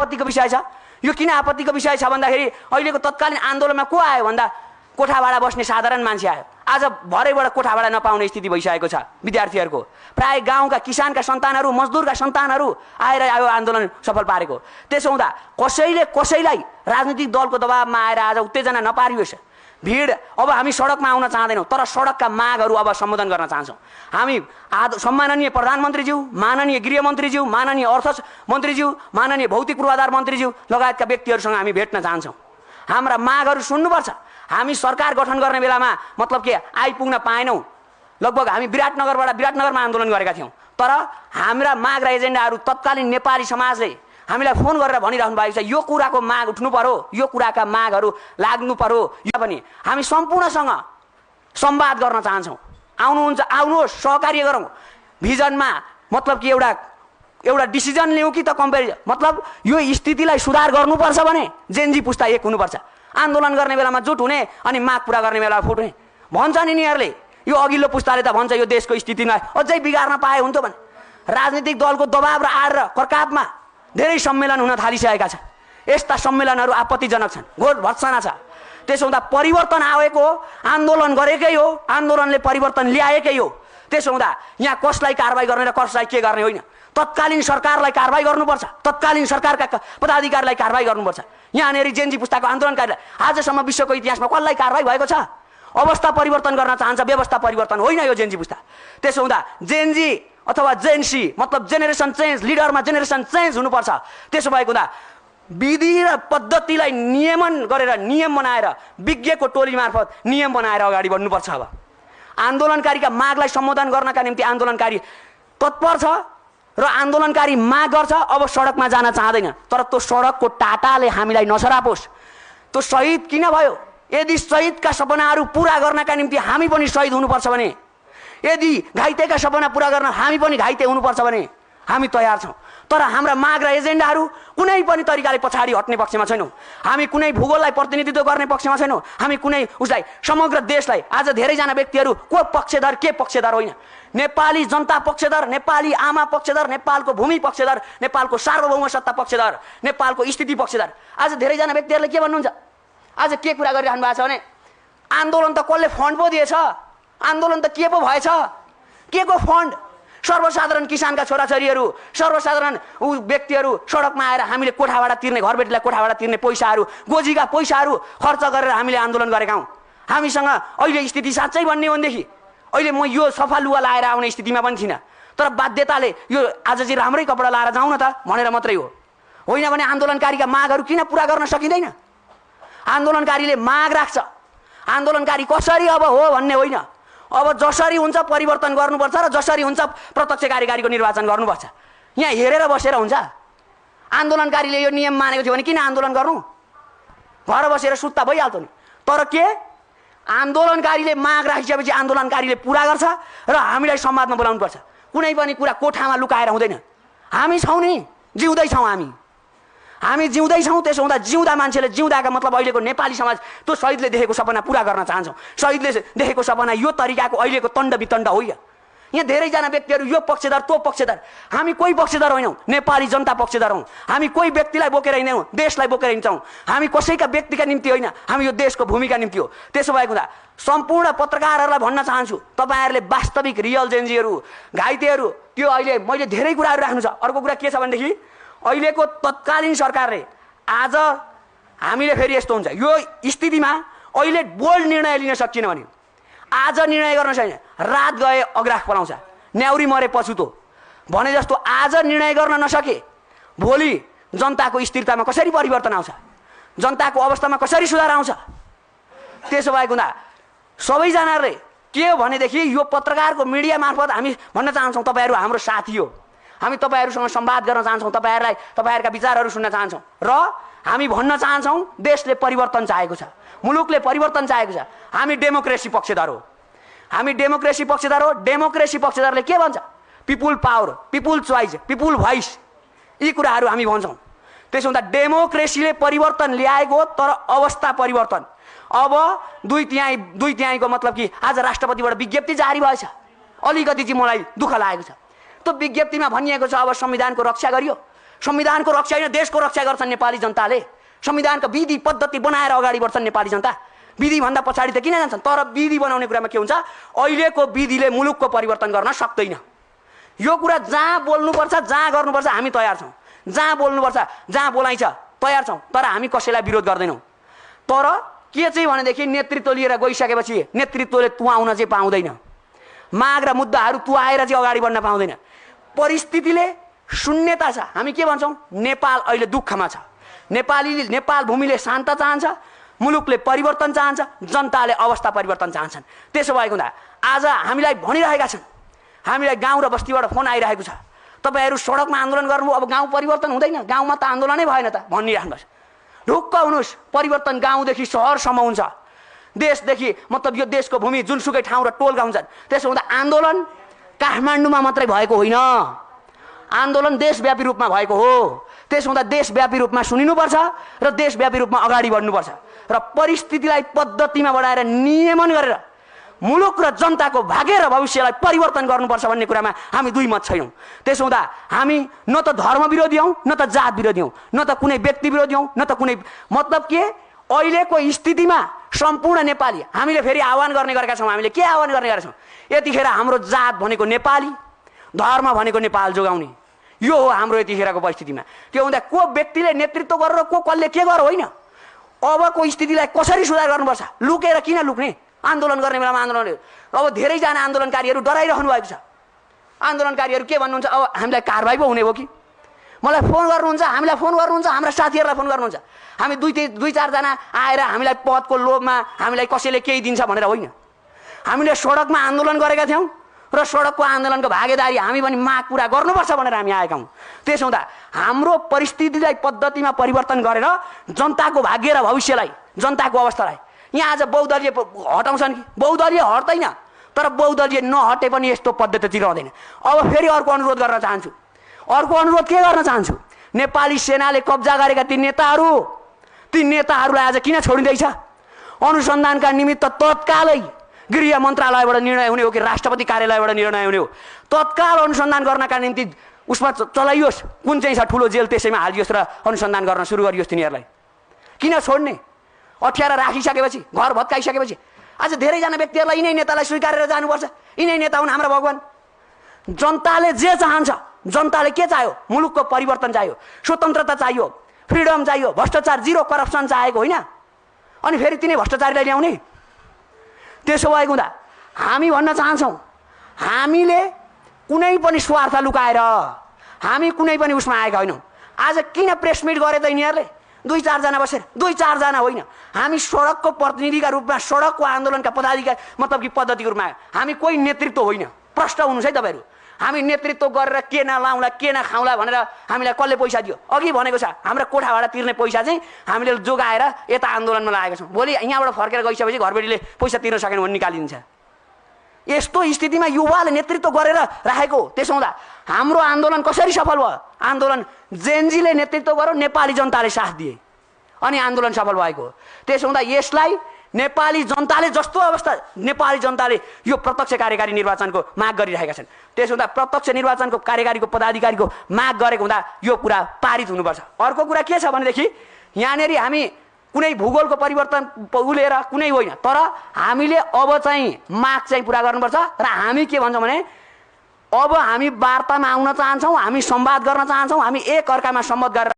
आपत्तिको विषय छ। यो किन आपत्तिको विषय छ भन्दाखेरि अहिलेको तत्कालीन आन्दोलनमा को आयो भन्दा कोठा भाडा बस्ने साधारण मान्छे आयो। आज भरेबाट कोठा भाडा नपाउने स्थिति भइसकेको छ विद्यार्थीहरूको। प्राय गाउँका किसानका सन्तानहरू, मजदुरका सन्तानहरू आएर यो आन्दोलन सफल पारेको। त्यसो हुँदा कसैले कसैलाई राजनीतिक दलको दबावमा आएर आज उत्तेजना नपारियोस्। भिड अब हामी सडकमा आउन चाहदैनौँ, तर सडकका मागहरू अब सम्बोधन गर्न चाहन्छौँ। हामी सम्माननीय प्रधानमन्त्रीज्यू, माननीय गृहमन्त्रीज्यू, माननीय अर्थ मन्त्रीज्यू, माननीय भौतिक पूर्वाधार मन्त्रीज्यू लगायतका व्यक्तिहरूसँग हामी भेट्न चाहन्छौँ। हाम्रा मागहरू सुन्नुपर्छ। हामी सरकार गठन गर्ने बेलामा मतलब के आइपुग्न पाएनौँ। लगभग हामी विराटनगरमा आन्दोलन गरेका थियौँ, तर हाम्रा माग र एजेन्डाहरू तत्कालीन नेपाली समाजले हामीलाई फोन गरेर भनिराख्नु भएको छ, यो कुराको माग उठ्नु पर्यो, यो कुराका मागहरू लाग्नु पर्यो। यो पनि हामी सम्पूर्णसँग संवाद गर्न चाहन्छौँ। आउनुहोस्, सहकार्य गरौँ। भिजनमा मतलब कि एउटा डिसिजन लिउँ कि त कम्पेरिजन, मतलब यो स्थितिलाई सुधार गर्नुपर्छ भने जेनजी पुस्ता एक हुनुपर्छ। आन्दोलन गर्ने बेलामा जुट हुने अनि माग पुरा गर्ने बेलामा फुट हुने भन्छ नि यिनीहरूले। यो अघिल्लो पुस्ताले त भन्छ यो देशको स्थितिमा अझै बिगार्न पाए हुन्थ्यो भने। राजनीतिक दलको दबाब र आड र करकापमा धेरै सम्मेलन हुन थालिसकेका छन्। यस्ता सम्मेलनहरू आपत्तिजनक छन्, घोर भर्त्सना छ। त्यसो हुँदा परिवर्तन आएको हो, आन्दोलन गरेकै हो, आन्दोलनले परिवर्तन ल्याएकै हो। त्यसो हुँदा यहाँ कसलाई कारबाही गर्ने र कसलाई के गर्ने होइन। तत्कालीन सरकारलाई कारबाही गर्नुपर्छ, तत्कालीन सरकारका पदाधिकारीलाई कारबाही गर्नुपर्छ। यहाँनिर जेनजी पुस्ताको आन्दोलनकारीलाई आजसम्म विश्वको इतिहासमा कसलाई कारबाही भएको छ? अवस्था परिवर्तन गर्न चाहन्छ, व्यवस्था परिवर्तन होइन यो जेनजी पुस्ता। त्यसो हुँदा जेनजी अथवा जेनसी मतलब जेनेरेसन चेन्ज, लिडरमा जेनेरेसन चेन्ज हुनुपर्छ। त्यसो भएको हुँदा विधि र पद्धतिलाई नियमन गरेर, नियम बनाएर, विज्ञको टोली मार्फत नियम बनाएर अगाडि बढ्नुपर्छ। अब आन्दोलनकारीका मागलाई सम्बोधन गर्नका निम्ति आन्दोलनकारी तत्पर छ र आन्दोलनकारी माग गर्छ। अब सडकमा जान चाहँदैन, तर त्यो सडकको टाटाले हामीलाई नसरापोस्। त्यो शहीद किन भयो? यदि शहीदका सपनाहरू पुरा गर्नका निम्ति हामी पनि शहीद हुनुपर्छ भने, यदि घाइतेका सपना पुरा गर्न हामी पनि घाइते हुनुपर्छ भने हामी तयार छौँ। तर हाम्रा माग र एजेन्डाहरू कुनै पनि तरिकाले पछाडि हट्ने पक्षमा छैनौँ। हामी कुनै भूगोललाई प्रतिनिधित्व गर्ने पक्षमा छैनौँ। हामी कुनै उसलाई समग्र देशलाई, आज धेरैजना व्यक्तिहरू को पक्षधर के पक्षधर होइन, नेपाली जनता पक्षधर, नेपाली आमा पक्षधर, नेपालको भूमि पक्षधर, नेपालको सार्वभौम सत्ता पक्षधर, नेपालको स्थिति पक्षधर। आज धेरैजना व्यक्तिहरूले के भन्नुहुन्छ, आज के कुरा गरिरहनु भएको छ भने आन्दोलन त कसले फन्ड पो दिएछ, आन्दोलन त के पो भएछ, के को फन्ड? सर्वसाधारण किसानका छोराछोरीहरू, सर्वसाधारण व्यक्तिहरू सडकमा आएर हामीले कोठा भाडा तिर्ने, घरबेटीलाई कोठा भाडा तिर्ने पैसाहरू, गोजीका पैसाहरू खर्च गरेर हामीले आन्दोलन गरेका हौँ। हामीसँग अहिले स्थिति साँच्चै भन्ने हो भनेदेखि अहिले म यो सफा लुगा लाएर आउने स्थितिमा पनि थिइनँ, तर बाध्यताले यो आज चाहिँ राम्रै कपडा लाएर जाउँ न त भनेर मात्रै हो। होइन भने आन्दोलनकारीका मागहरू किन पुरा गर्न सकिँदैन? आन्दोलनकारीले माग राख्छ। आन्दोलनकारी कसरी अब हो भन्ने होइन, अब जसरी हुन्छ परिवर्तन गर्नुपर्छ र जसरी हुन्छ प्रत्यक्ष कार्यकारीको निर्वाचन गर्नुपर्छ। यहाँ हेरेर बसेर हुन्छ? आन्दोलनकारीले यो नियम मानेको थियो भने किन आन्दोलन गर्नु? घर बसेर सुत्ता भइहाल्थ्यो नि। तर के आन्दोलनकारीले माग राखिसकेपछि आन्दोलनकारीले पुरा गर्छ र हामीलाई संवादमा बोलाउनुपर्छ। कुनै पनि कुरा कोठामा लुकाएर हुँदैन। हामी छौँ नि, जिउँदैछौँ हामी जिउँदैछौँ। त्यसो हुँदा जिउँदा मान्छेले जिउँदाका मतलब अहिलेको नेपाली समाज त्यो शहीदले देखेको सपना पुरा गर्न चाहन्छौँ। शहीदले देखेको सपना यो तरिकाको अहिलेको तण्ड वितण्ड होइन। यहाँ धेरैजना व्यक्तिहरू यो पक्षधर त्यो पक्षधर, हामी कोही पक्षधर होइनौँ, नेपाली जनता पक्षधर हौँ। हामी कोही व्यक्तिलाई बोकेर हिँड्दैनौँ, देशलाई बोकेर हिँड्छौँ। हामी कसैका व्यक्तिका निम्ति होइन, हामी यो देशको भूमिका निम्ति हो। त्यसो भएको हुँदा सम्पूर्ण पत्रकारहरूलाई भन्न चाहन्छु, तपाईँहरूले वास्तविक रियल जेनजीहरू, घाइतेहरू, त्यो अहिले मैले धेरै कुराहरू राख्नु छ। अर्को कुरा के छ भनेदेखि अहिलेको तत्कालीन सरकारले आज हामीले फेरि यस्तो हुन्छ यो स्थितिमा अहिले बोल्ड निर्णय लिन सकिएन भने आज निर्णय गर्न छैन, रात गए अग्राख पलाउँछ, न्याउरी मरे पछुतो भने जस्तो आज निर्णय गर्न नसके भोलि जनताको स्थिरतामा कसरी परिवर्तन आउँछ, जनताको अवस्थामा कसरी सुधार आउँछ? त्यसो भएको हुँदा सबैजनाले के हो भनेदेखि यो पत्रकारको मिडिया मार्फत हामी भन्न चाहन्छौँ तपाईँहरू हाम्रो साथी हो। हामी तपाईँहरूसँग संवाद गर्न चाहन्छौँ, तपाईँहरूका विचारहरू सुन्न चाहन्छौँ र हामी भन्न चाहन्छौँ देशले परिवर्तन चाहेको छ, मुलुकले परिवर्तन चाहेको छ। हामी डेमोक्रेसी पक्षधर हो, हामी डेमोक्रेसी पक्षधर हो। डेमोक्रेसी पक्षधरले के भन्छ? People power, people choice, people voice, यी कुराहरू हामी भन्छौँ। त्यसो हुँदा डेमोक्रेसीले परिवर्तन ल्याएको हो, तर अवस्था परिवर्तन। अब दुई तिहाईको मतलब कि आज राष्ट्रपतिबाट विज्ञप्ति जारी भएछ, अलिकति चाहिँ मलाई दुःख लागेको छ। त्यो विज्ञप्तिमा भनिएको छ अब संविधानको रक्षा गरियो, संविधानको रक्षा होइन देशको रक्षा गर्छन् नेपाली जनताले। संविधानको विधि पद्धति बनाएर अगाडि बढ्छन् नेपाली जनता। विधि भन्दा पछाडि त किन जान्छन्? तर विधि बनाउने कुरामा के हुन्छ, अहिलेको विधिले मुलुकको परिवर्तन गर्न सक्दैन। यो कुरा जहाँ बोल्नुपर्छ जहाँ गर्नुपर्छ हामी तयार छौँ, जहाँ बोल्नुपर्छ जहाँ बोलाइन्छ तयार छौँ, तर हामी कसैलाई विरोध गर्दैनौँ। तर के चाहिँ भनेदेखि नेतृत्व लिएर गइसकेपछि नेतृत्वले तुहाउन चाहिँ पाउँदैन, माग र मुद्दाहरू तुहाएर चाहिँ अगाडि बढ्न पाउँदैन। परिस्थितिले शून्यता छ। हामी के भन्छौँ, नेपाल अहिले दुःखमा छ। नेपाल भूमिले शान्त चाहन्छ, मुलुकले परिवर्तन चाहन्छ, जनताले अवस्था परिवर्तन चाहन्छन्। त्यसो भएको हुँदा आज हामीलाई भनिरहेका छन्, हामीलाई गाउँ र बस्तीबाट फोन आइरहेको छ, तपाईहरू सडकमा आन्दोलन गर्नुभयो, अब गाउँ परिवर्तन हुँदैन, गाउँमा त आन्दोलनै भएन त भनिराख्नुहोस्। ढुक्क हुनुहोस्, परिवर्तन गाउँदेखि सहरसम्म हुन्छ। देशदेखि मतलब यो देशको भूमि जुनसुकै ठाउँ र टोलका हुन्छन्। त्यसो हुँदा आन्दोलन काठमाडौँमा मात्रै भएको होइन, आन्दोलन देशव्यापी रूपमा भएको हो। त्यसो हुँदा देशव्यापी रूपमा सुनिनुपर्छ र देशव्यापी रूपमा अगाडि बढ्नुपर्छ र परिस्थितिलाई पद्धतिमा बढाएर नियमन गरेर मुलुक र जनताको भाग्य र भविष्यलाई परिवर्तन गर्नुपर्छ भन्ने कुरामा हामी दुई मत छैनौँ। त्यसो हुँदा हामी न त धर्म विरोधी हौँ, न त जात विरोधी हौँ, न त कुनै व्यक्ति विरोधी हौँ, न त कुनै मतलब के अहिलेको स्थितिमा सम्पूर्ण नेपाली हामीले फेरि आह्वान गर्ने गरेका छौँ। हामीले के आह्वान गर्ने गरेका छौँ, यतिखेर हाम्रो जात भनेको नेपाली, धर्म भनेको नेपाल जोगाउने, यो हो हाम्रो यतिखेरको परिस्थितिमा। त्यो हुँदा को व्यक्तिले नेतृत्व गरेर को कसले के गर होइन, अबको स्थितिलाई कसरी सुधार गर्नुपर्छ, लुकेर किन लुक्ने? आन्दोलन गर्ने बेलामा आन्दोलन, अब धेरैजना आन्दोलनकारीहरू डराइरहनु भएको छ। आन्दोलनकारीहरू के भन्नुहुन्छ, अब हामीलाई कारबाही पो हुने हो कि? मलाई फोन गर्नुहुन्छ, हामीलाई फोन गर्नुहुन्छ, हाम्रा साथीहरूलाई फोन गर्नुहुन्छ। हामी दुई चारजना आएर हामीलाई पदको लोभमा हामीलाई कसैले केही दिन्छ भनेर होइन। हामीले सडकमा आन्दोलन गरेका थियौँ र सडकको आन्दोलनको भागीदारी हामी पनि माग पुरा गर्नुपर्छ भनेर हामी आएका हौँ। त्यसो हुँदा हाम्रो परिस्थितिलाई पद्धतिमा परिवर्तन गरेर जनताको भाग्य र भविष्यलाई, जनताको अवस्थालाई यहाँ आज बहुदलीय हटाउँछन् कि? बहुदलीय हट्दैन, तर बहुदलीय नहटे पनि यस्तो पद्धतितिर हुँदैन। अब फेरि अर्को अनुरोध गर्न चाहन्छु। अर्को अनुरोध के गर्न चाहन्छु, नेपाली सेनाले कब्जा गरेका ती नेताहरूलाई आज किन छोडिँदैछ? अनुसन्धानका निमित्त तत्कालै गृह मन्त्रालयबाट निर्णय हुने हो कि राष्ट्रपति कार्यालयबाट निर्णय हुने हो, तत्काल अनुसन्धान गर्नका निम्ति उसमा चलाइयोस्, कुन चाहिँ छ ठुलो जेल त्यसैमा हालियोस् र अनुसन्धान गर्न सुरु गरियोस्। तिनीहरूलाई किन छोड्ने? अठ्याएर राखिसकेपछि, घर भत्काइसकेपछि आज धेरैजना व्यक्तिहरूलाई यिनै नेतालाई स्वीकारेर जानुपर्छ। यिनै नेता हुन् हाम्रा भगवान। जनताले जे चाहन्छ, जनताले के चाह्यो, मुलुकको परिवर्तन चाहियो, स्वतन्त्रता चाहियो, फ्रिडम चाहियो, भ्रष्टाचार जिरो करप्सन चाहेको होइन। अनि फेरि तिनै भ्रष्टाचारीलाई ल्याउने? त्यसो भएको हुँदा हामी भन्न चाहन्छौँ, हामीले कुनै पनि स्वार्थ लुकाएर हामी कुनै पनि उसमा आएका होइनौँ। आज किन प्रेस मिट गरे त यिनीहरूले? दुई चारजना बसेर, दुई चारजना होइन, हामी सडकको प्रतिनिधिका रूपमा, सडकको आन्दोलनका पदाधिकारी मतलब कि पद्धतिको रूपमा हामी कोही नेतृत्व होइन। प्रष्ट हुनुहोस् है तपाईँहरू। हामी नेतृत्व गरेर के नलाउँला के नखाउँला भनेर हामीलाई कसले पैसा दियो? अघि भनेको छ, हाम्रा कोठा भाडा तिर्ने पैसा चाहिँ हामीले जोगाएर यता आन्दोलनमा लगाएका छौँ। भोलि यहाँबाट फर्केर गइसकेपछि घरबेटीले पैसा तिर्न सकेन भने निकालिदिन्छ। यस्तो स्थितिमा युवाले नेतृत्व गरेर राखेको। त्यसो हुँदा हाम्रो आन्दोलन कसरी सफल भयो? आन्दोलन जेनजीले नेतृत्व गर्यो, नेपाली जनताले साथ दिए अनि आन्दोलन सफल भएको। त्यसो हुँदा यसलाई नेपाली जनताले जस्तो अवस्था नेपाली जनताले यो प्रत्यक्ष कार्यकारी निर्वाचनको माग गरिरहेका छन्। त्यसो हुँदा प्रत्यक्ष निर्वाचनको कार्यकारीको पदाधिकारीको माग गरेको हुँदा यो कुरा पारित हुनुपर्छ। अर्को कुरा के छ भनेदेखि यहाँनिर हामी कुनै भूगोलको परिवर्तन उलेर कुनै होइन, तर हामीले अब चाहिँ माग चाहिँ पुरा गर्नुपर्छ। र हामी के भन्छौँ भने अब हामी वार्तामा आउन चाहन्छौँ, हामी संवाद गर्न चाहन्छौँ, हामी एक अर्कामा सम्मत गरेर